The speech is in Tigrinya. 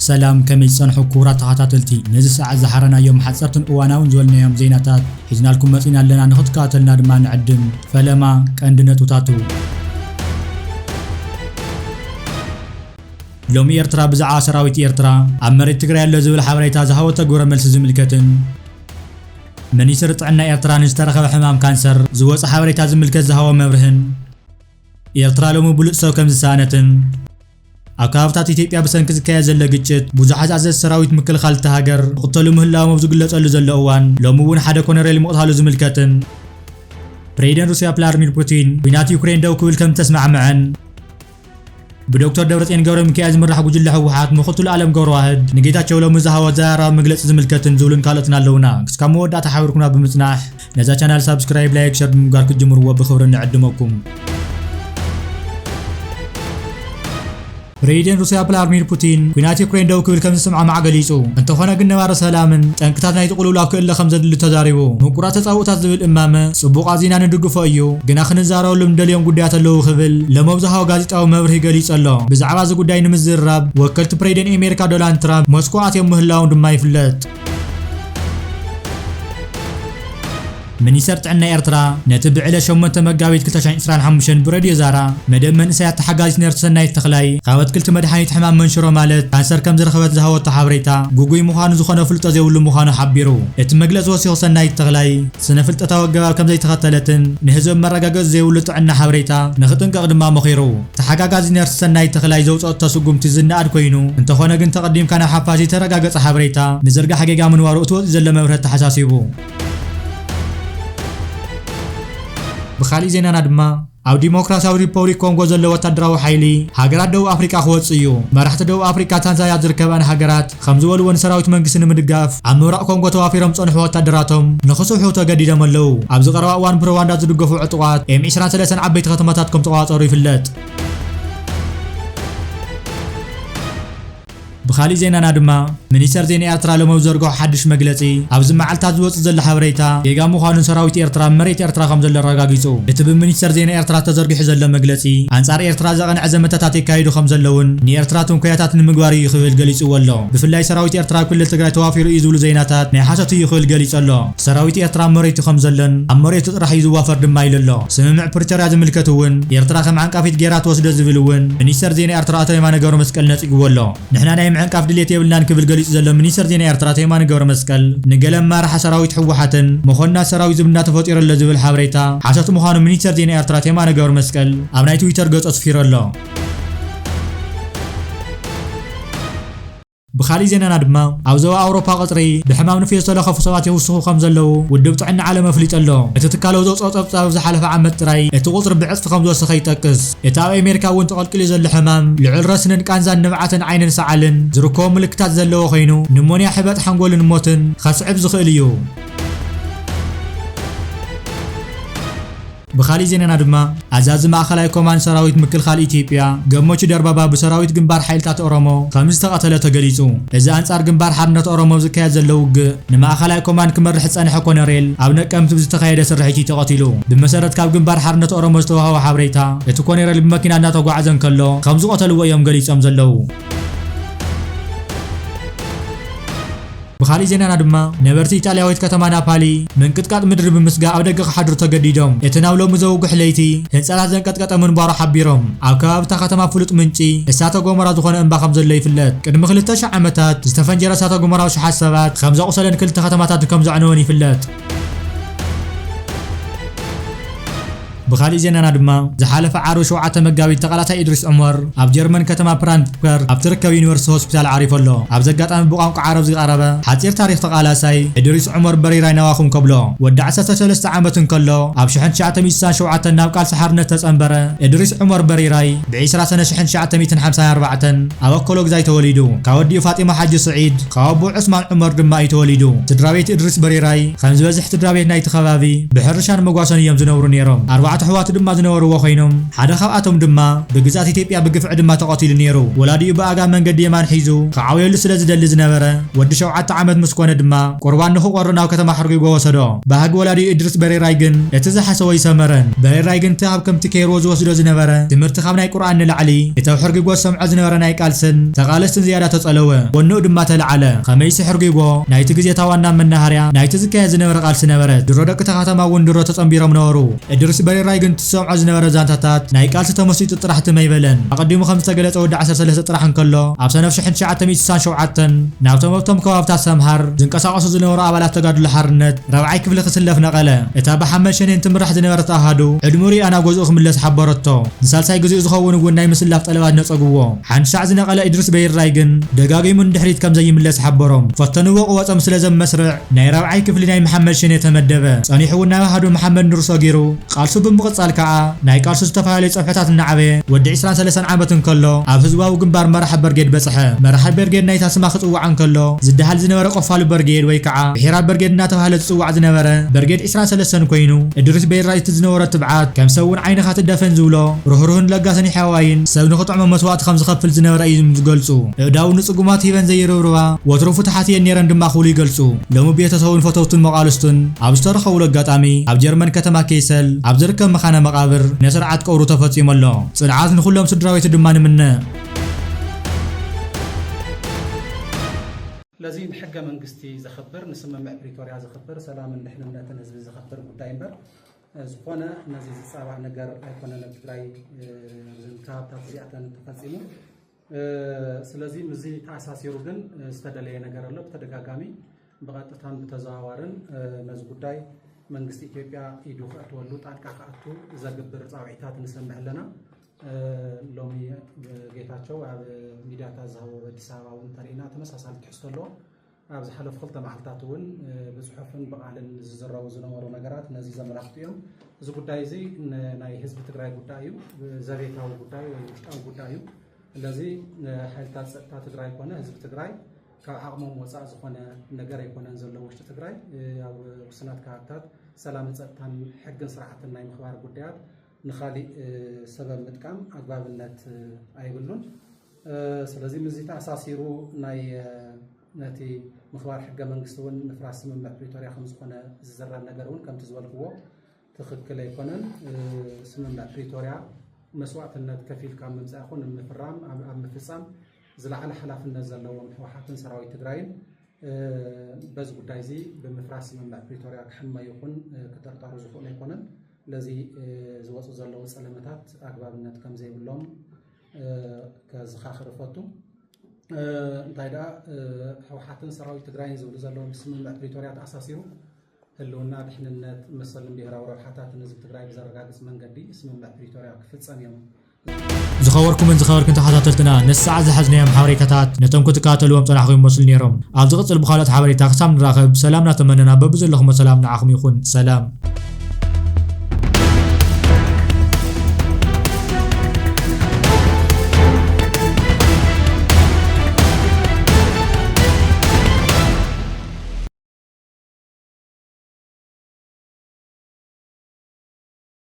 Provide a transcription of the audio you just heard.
ሰላም፣ ከመይ ጸንሑ ክቡራት ተኸታተልቲ? ነዚ ሰዓት ዝሓረናዮም ሓጸርትን እዋናውን ዝበልናዮም ዜናታት ሒዝናልኩም መጺና ኣለና። ንኽትከታተልና ድማ ንዕድም። ፈለማ ቀንዲ ነጥብታቱ። ሎሚ ኤርትራ ብዛዕባ ሰራዊት ኤርትራ ኣብ መሬት ትግራይ ኣሎ ዝብል ሓበሬታ ዝሃበቶ ግብረ መልሲ ዝምልከትን ሚኒስትሪ ጥዕና ኤርትራ ንዝተረኸበ ሕማም ካንሰር ዝወጸ ሓበሬታ ዝምልከት ዝሃቦ መብርህን ኤርትራ ሎሚ ብሉጽ ሰብ ከም ዝሰኣነትን ኣብ ከባብታት ኢትዮጵያ ብሰንኪ ዝካየድ ዘሎ ግጭት ብዙሓት ኣዘዝቲ ሰራዊት ምክልኻል እታ ሃገር ይቕተሉ ምህላዎም ኣብ ዝግለጸሉ ዘሎ እዋን፣ ሎሚ እውን ሓደ ኮነሬል ምቕታሉ ዝምልከትን ፕሬዚደንት ሩስያ ቭላድሚር ፑቲን ኲናት ዩክሬን ደው ክብል ከም ዝተስማዕምዐን ብዶክተር ደብረጽዮን ገብረ ሚካኤል ዝምራሕ ጉጅለ ህወሓት ምኽትሉ ኣለም ገብረዋህድ ንጌታቸው ሎሚ ዝሃቦ ዘራራቢ መግለጺ ዝምልከትን ዝብሉን ካልኦትን ኣለውና። ክስካብ መወዳእታ ሓቢርኩምና ብምጽናሕ ነዛ ቻናል ሳብስክራይብ፣ ላይክ፣ ሸር ብምግባር ክትጅምርዎ ብኽብሪ ንዕድመኩም። ፕሬዚደንት ሩስያ ቭላድሚር ፑቲን ኲናት ዩክሬን ደው ክብል ከም ዝሰማማዕ ገሊጹ። እንተኾነ ግን ነባሪ ሰላምን ጠንቅታት ናይቲ ቅልውላው ክእለ ከም ዘድሊ ተዛሪቡ። ምቁራት ተጻብኦታት ዝብል እማመ ጽቡቕ ኣዚና ንድግፎ እዩ፣ ግና ክንዛረበሉ ንደልዮም ጉዳያት ኣለዉ ክብል ሎሚ ኣብ ዝሃቦ ጋዜጣዊ መብርሂ ገሊጹ ኣሎ። ብዛዕባ እዚ ጉዳይ ንምዝርራብ ወከልቲ ፕሬዚደንት ኣሜሪካ ዶናልድ ትራምፕ ሞስኮ ኣትዮም ምህላዎም ድማ ይፍለጥ። ሚኒስተር ጥዕና ኤርትራ ነቲ ብዕለት ሸሞንተ መጋቢት ክልተ ሺሕ ዕስራን ሓሙሽተን ብሬድዮ ዛራ መደብ መንእሰያት ተሓጋዚት ነርስ ሰናይት ተኽላይ ካብ ኣትክልቲ መድሓኒት ሕማም መንሽሮ ማለት ካንሰር ከም ዝረኸበት ዝሃበቶ ሓበሬታ ግጉይ ምዃኑ ዝኾነ ፍልጦ ዘይብሉ ምዃኑ ሓቢሩ። እቲ መግለጺ ወሲኹ ሰናይት ተኽላይ ስነ ፍልጠታዊ ኣገባብ ከም ዘይተኸተለትን ንህዝቢ መረጋገጺ ዘይብሉ ጥዕና ሓበሬታ ንኽጥንቀቕ ድማ መኺሩ። ተሓጋጋዚ ነርስ ሰናይት ተኽላይ ዘውጸኦቶ ስጉምቲ ዝነኣድ ኮይኑ፣ እንተኾነ ግን ተቐዲምካ ናብ ሓፋሽ ዘይተረጋገጸ ሓበሬታ ምዝርጋሕ ጌጋ ምንባሩ እቲ ወጺኡ ዘሎ መብርሂ ኣተሓሳሲቡ። ብኻሊእ ዜናና ድማ፣ ኣብ ዲሞክራሲያዊ ሪፐብሊክ ኮንጎ ዘሎ ወታደራዊ ሓይሊ ሃገራት ደቡብ ኣፍሪቃ ክወጽእ እዩ። መራሕቲ ደቡብ ኣፍሪቃ፣ ታንዛንያ ዝርከባን ሃገራት ከም ዝበልዎ ንሰራዊት መንግስቲ ንምድጋፍ ኣብ ምብራቕ ኮንጎ ተዋፊሮም ዝጸንሑ ወታደራቶም ንኽስውሑ ተገዲዶም ኣለዉ። ኣብዚ ቀረባ እዋን ብሩዋንዳ ዝድገፉ ዕጡቓት ኤም ዕስራን ሰለስተን ዓበይቲ ከተማታት ከም ዝተቖጻጸሩ ይፍለጥ። ብኻሊእ ዜናና ድማ፣ ሚኒስተር ዜና ኤርትራ ሎሚ ኣብ ዘርግሖ ሓድሽ መግለጺ፣ ኣብዚ መዓልታት ዝወጽእ ዘሎ ሓበሬታ ጌጋ ምዃኑን ሰራዊት ኤርትራ ኣብ መሬት ኤርትራ ከም ዘሎ ኣረጋጊጹ። እቲ ብሚኒስተር ዜና ኤርትራ ተዘርጊሑ ዘሎ መግለጺ፣ ኣንጻር ኤርትራ ዘቐንዐ ዘመተታት የካይዱ ከም ዘለውን ንኤርትራ ትንኮያታት ንምግባር እዩ ክብል ገሊጽዎ ኣሎ። ብፍላይ ሰራዊት ኤርትራ ኣብ ክልል ትግራይ ተዋፊሩ እዩ ዝብሉ ዜናታት ናይ ሓሶት እዩ ክብል ገሊጹ ኣሎ። ሰራዊት ኤርትራ ኣብ መሬቱ ከም ዘሎን ኣብ መሬቱ ጥራሕ እዩ ዝዋፈር ድማ ኢሉ ኣሎ። ስምምዕ ፕሪቶርያ ዝምልከት እውን ኤርትራ ከም ዓንቃፊት ጌራ ትወስዶ ዝብል እውን ሚኒስተር ዜና ኤርትራ ኣቶ የማነ ገብረመስቀል ነጺግዎ ኣሎ። ንሕና ናይ ምዕንቃፍ ድሌት የብልናን ክብል ገሊጹ ዘሎ ሚኒስተር ዜና ኤርትራ ኣቶ የማነ ገብረመስቀል፣ ንገለ ኣመራርሓ ሰራዊት ህወሓትን መኮንናት ሰራዊት ዝምድና ተፈጢሩ ኣሎ ዝብል ሓበሬታ ሓሶት ምዃኑ ሚኒስተር ዜና ኤርትራ ኣቶ የማነ ገብረመስቀል ኣብ ናይ ትዊተር ገጹ ኣስፊሩ ኣሎ። ብኻሊእ ዜናና ድማ፣ ኣብ ዞባ ኣውሮፓ ቁጽሪ ብሕማም ንፍዮ ዝተለኸፉ ሰባት ይውስኹ ከም ዘለዉ ውድብ ጥዕና ዓለም ኣፍሊጡ ኣሎ። እቲ ትካል ኣብ ዘውጽኦ ጸብጻብ፣ ኣብ ዝሓለፈ ዓመት ጥራይ እቲ ቁጽሪ ብዕጽፊ ከም ዝወሰኸ ይጠቅስ። እቲ ኣብ ኣሜሪካ እውን ተቐልቂሉ ዘሎ ሕማም፣ ልዑል ረስንን ቃንዛን ንብዓትን ዓይንን ሰዓልን ዝርከቦ ምልክታት ዘለዎ ኮይኑ፣ ኒሞንያ፣ ሕበጥ ሓንጎልን ሞትን ከስዕብ ዝኽእል እዩ። ብኻሊእ ዜናና ድማ፣ ኣዛዚ ማእኸላይ ኮማንድ ሰራዊት ምክልኻል ኢትዮጵያ ገመቹ ደርባባ ብሰራዊት ግንባር ሓይልታት ኦሮሞ ከም ዝተቐተለ ተገሊጹ። እዚ ኣንጻር ግንባር ሓርነት ኦሮሞ ኣብ ዝካየድ ዘሎ ውግእ ንማእኸላይ ኮማንድ ክመርሕ ዝጸንሐ ኮነሬል ኣብ ነቀምት ብዝተኻየደ ስርሒት እዩ ተቐቲሉ። ብመሰረት ካብ ግንባር ሓርነት ኦሮሞ ዝተዋህበ ሓበሬታ፣ እቲ ኮነሬል ብመኪና እናተጓዓዘ እንከሎ ከም ዝቐተልዎ እዮም ገሊጾም ዘለዉ። ብኻሊእ ዜናና ድማ፣ ነበርቲ ኢጣልያዊት ከተማ ናፓሊ ምንቅጥቃጥ ምድሪ ብምስጋእ ኣብ ደገ ክሓድሩ ተገዲዶም። እቲ ናብ ሎሚ ዘውግሕ ለይቲ ህንጻታት ዘንቀጥቀጠ ምንባሩ ሓቢሮም። ኣብ ከባቢ እታ ከተማ ፍሉጥ ምንጪ እሳተ ጎመራ ዝኾነ እምባ ከም ዘሎ ይፍለጥ። ቅድሚ ክልተ ሽሕ ዓመታት ዝተፈንጀረ እሳተ ጎመራ ኣሽሓት ሰባት ከም ዘቑሰለን ክልተ ከተማታት ከም ዘዕነወን ይፍለጥ። ብኻሊእ ዜናና ድማ፣ ዝሓለፈ ዓርቢ ሸውዓተ መጋቢት ተቓላሳይ እድሪስ ዑመር ኣብ ጀርመን ከተማ ፍራንክፈርት ኣብ ትርከብ ዩኒቨርሲቲ ሆስፒታል ዓሪፉ ኣሎ። ኣብዚ ኣጋጣሚ ብቋንቋ ዓረብ ዝቐረበ ሓጺር ታሪኽ ተቓላሳይ እድሪስ ዑመር በሪራይ ናባኹም ከብሎ። ወዲ ዓሰርተ ሰለስተ ዓመት እንከሎ ኣብ ሽሕን ትሽዓተ ሚእትን ስሳን ሸውዓተን ናብ ቃልሲ ሓርነት ተጸንበረ። እድሪስ ዑመር በሪራይ ብዒስራ ሰነ ሽሕን ትሽዓተ ሚእትን ሓምሳን ኣርባዕተን ኣብ ኣኮሎ ግዛይ ተወሊዱ። ካብ ኣዲኡ ፋጢማ ሓጂ ስዒድ፣ ካብ ኣቦኡ ዑስማን ዑመር ድማ እዩ ተወሊዱ። ስድራ ቤት እድሪስ በሪራይ ከም ዝበዝሕ ስድራ ቤት ናይቲ ከባቢ ብሕርሻን መጓሰን እዮም ዝነብሩ ነይሮም። ኣርባዕተ ኣሕዋት ድማ ዝነበርዎ ኮይኖም፣ ሓደ ካብኣቶም ድማ ብግዝኣት ኢትዮጵያ ብግፍዒ ድማ ተቐቲሉ ነይሩ። ወላዲኡ ብኣጋ መንገዲ የማን ሒዙ ክዓውየሉ ስለ ዝደሊ ዝነበረ፣ ወዲ ሸውዓተ ዓመት ምስ ኮነ ድማ ቁርባን ንኽቖርብ ናብ ከተማ ሕርጊጎ ወሰዶ። ባህጊ ወላዲኡ እድሪስ በሬራይ ግን እቲ ዝሓሰቦ ኣይሰመረን። በሬራይ ግን እቲ ኣብ ከምቲ ከይርዎ ዝወስዶ ዝነበረ ትምህርቲ ካብ ናይ ቁርኣን ንላዕሊ እቲ ኣብ ሕርጊጎ ዝሰምዖ ዝነበረ ናይ ቃልስን ተቓለስትን ዝያዳ ተጸለወ። ጎንኡ ድማ ተለዓለ። ከመይሲ ሕርጊጎ ናይቲ ግዜታ ዋና መናሃርያ ናይቲ ዝካየድ ዝነበረ ቃልሲ ነበረት። ድሮ ደቂ እታ ከተማ እውን ድሮ ተጸንቢሮም ነበሩ። እድሪስ በሬራይ ግን ትሰምዖ ዝነበረ ዛንታታት ናይ ቃልሲ ተመሲጡ ጥራሕ ትም ኣይበለን። ኣቐዲሙ ከም ዝተገለጸ ወዲ ዓሰርተ ሰለስተ ጥራሕ እንከሎ ኣብ ሰነ ሽሕን ትሽዓተ ሚእቲ ስሳን ሸውዓተን ናብቶም ኣብቶም ከባብታት ሰምሃር ዝንቀሳቐሱ ዝነበሩ ኣባላት ተጋድሎ ሓርነት ራብዓይ ክፍሊ ክስለፍ ነቐለ። እታ ብሓመድ ሸኔን ትምራሕ ዝነበረት ኣሃዱ ዕድሙ ሪኣ ናብ ገዝኡ ክምለስ ሓበረቶ። ንሳልሳይ ግዜኡ ዝኸውን እውን ናይ ምስላፍ ጠለባት ነጸግዎ። ሓንሻዕ ዝነቐለ እድሪስ በሬራይ ግን ደጋጊሙ ንድሕሪት ከም ዘይምለስ ሓበሮም። ፈተንዎ ቅወጾም ስለ ዘመስርዕ ናይ ራብዓይ ክፍሊ ናይ መሓመድ ሸኔ ተመደበ። ጸኒሑ እውን ናብ ኣሃዱ መሓመድ ኑር ሰጊሩ ቃልሱ ብምቕጻል ከኣ ናይ ቃልሱ ዝተፈላለዩ ጸፍሕታት እናዓበየ ወዲ ዕስራን ሰለስተን ዓመት እንከሎ ኣብ ህዝባዊ ግንባር መራሒ በርጌድ በጽሐ። መራሒ በርጌድ ናይታ ስማ ክጽዋዕ እንከሎ ዝደሃል ዝነበረ ቆፋሉ በርጌድ ወይ ከዓ ብሒራ በርጌድ እናተባህለ ዝጽዋዕ ዝነበረ በርጌድ ዕስራን ሰለስተን ኮይኑ እድሪስ በሬራይ እቲ ዝነበሮ ትብዓት ከም ሰብ እውን ዓይንኻ ትደፈን ዝብሎ ርህሩህን ለጋስን ይሓዋይን ሰብ ንኽጥዕሞ መስዋእቲ ከም ዝኸፍል ዝነበረ እዩ ዝገልጹ። እዳው ንጽጉማት ሂበን ዘይርብርባ ወትሩ ፍትሓት እየን ነይረን ድማ ክብሉ ይገልጹ። ሎሚ ቤተሰቡን ፈተውቱን መቓልስቱን ኣብ ዝተረኸብሉ ኣጋጣሚ ኣብ ጀርመን ከተማ ኬሰል ኣብ ዝርከብ መኻነ መቓብር ስነ ስርዓት ቀብሩ ተፈጺሙ ኣሎ። ጽንዓት ንኹሎም ስድራ ቤቱ ድማ ንምነ። ስለዚ ንሕገ መንግስቲ ዘኽብር፣ ንስምምዕ ፕሪቶርያ ዘኽብር፣ ሰላምን ድሕንነትን ህዝቢ ዘኽብር ጉዳይ እምበር ዝኾነ ነዚ ዝፃባእ ነገር ኣይኮነን ኣብ ትግራይ። እዘን ከባብታት እዚኣተን ተፈፂሙ። ስለዚ ምስዚ ተኣሳሲሩ ግን ዝተደለየ ነገር ኣሎ። ብተደጋጋሚ ብቐጥታን ብተዘዋዋርን ነዚ ጉዳይ መንግስቲ ኢትዮጵያ ኢዱ ክእትወሉ፣ ጣልቃ ክኣቱ ዘግብር ፃውዒታት ንሰምዕ ኣለና። ሎሚ ጌታቸው ኣብ ሚድያታት ዝሃቦ ኣብ ኣዲስ ኣበባ እውን እንተሪእና ተመሳሳሊ ትሕዝቶ ኣለዎ። ኣብ ዝሓለፉ ክልተ መዓልታት እውን ብፅሑፍን ብቓልን ዝዝረቡ ዝነበሩ ነገራት ነዚ ዘመላኽቱ እዮም። እዚ ጉዳይ እዚ ናይ ህዝቢ ትግራይ ጉዳይ እዩ። ዘቤታዊ ጉዳይ ወይ ውሽጣዊ ጉዳይ እዩ። ስለዚ ሓይልታት ፀጥታ ትግራይ ኮነ ህዝቢ ትግራይ ካብ ዓቕሞም ወፃእ ዝኾነ ነገር ኣይኮነን ዘሎ ውሽጢ ትግራይ። ኣብ ውስናት ከባብታት ሰላምን ፀጥታን ሕግን ስርዓትን ናይ ምኽባር ጉዳያት ንኻሊእ ሰበብ ምጥቃም ኣግባብነት ኣይብሉን። ስለዚ ምስዚ ተኣሳሲሩ ናይ ነቲ ምኽባር ሕገ መንግስቲ እውን ምፍራስ ስምምዕ ፕሪቶርያ ከም ዝኾነ ዝዝረብ ነገር እውን ከምቲ ዝበልክዎ ትኽክል ኣይኮነን። ስምምዕ ፕሪቶርያ መስዋእትነት ከፊልካ ምምፃእ ይኹን ንምፍራም ኣብ ምፍፃም ዝለዓለ ሓላፍነት ዘለዎም ህወሓትን ሰራዊት ትግራይን በዚ ጉዳይ እዚ ብምፍራስ ስምምዕ ፕሪቶርያ ክሕመዩ ይኹን ክጥርጠሩ ዝኽእሉ ኣይኮነን። ስለዚ ዝወፁ ዘለዉ ፀለመታት ኣግባብነት ከም ዘይብሎም ከዝኻኽር እፈቱ። እንታይ ደኣ ህወሓትን ሰራዊት ትግራይን ዝብሉ ዘለዉ ስምምዕ ፕሪቶርያ ተኣሳሲሩ ህልውና፣ ድሕንነት፣ መሰልን ብሄራዊ ረብሓታትን ህዝቢ ትግራይ ብዘረጋግፅ መንገዲ ስምምዕ ፕሪቶርያ ክፍፀም እዮም። ዝኸበርኩምን ዝኸበርክን ተኸታተልትና ነዚ ሰዓት ዝሓዝናዮም ሓበሬታታት ነቶም ክትከታተልዎም ጸናሕኩም ይመስሉ ነይሮም። ኣብ ዝቕጽል ብኻልኦት ሓበሬታ ክሳብ ንራኸብ ሰላም እናተመነና በብዘለኹሞ ሰላም ንዓኹም ይኹን። ሰላም።